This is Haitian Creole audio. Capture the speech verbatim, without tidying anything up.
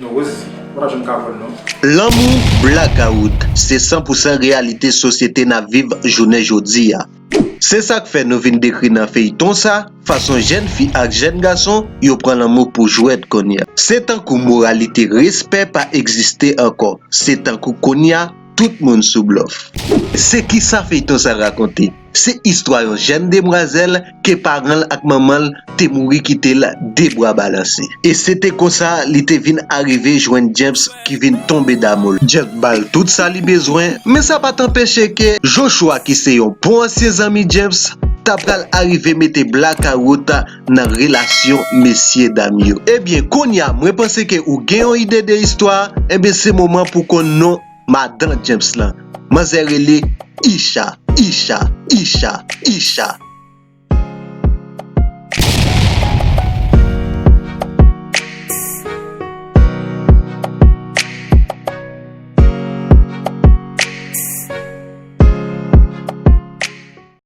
Non, Rosie, ou pa t janm ka konn non. Lanmou, blakawout, se san pou san reyalite sosyete n ap viv jounen jodi a. Se sa k fè nou vin dekri nan feyton sa, fason jèn fi ak jèn gason yo pran lanmou pou jwèt kounye a. Se tankou moralite respè pa egziste ankò. Se tankou kounye a, tout moun sou blòf. Se kisa feyton sa rakonte? Se istwa yon jèn demwazèl ke paran l ak manman l te mouri kite l de bra balanse. E se te konsa li te vin arive jwenn James ki vin tonbe damou l. Jack ba l tout sa li bezwen, men sa pa t anpeche ke Joshua ki se yon bon ansyen zanmi James ta pral arive mete blakawout nan relasyon mesye dam yo. Ebyen, kounye a mwen panse ke ou gen yon ide de istwa a, ebyen se moman pou konn non madan James lan. Manzè rele Isha, Isha, Isha, Isha.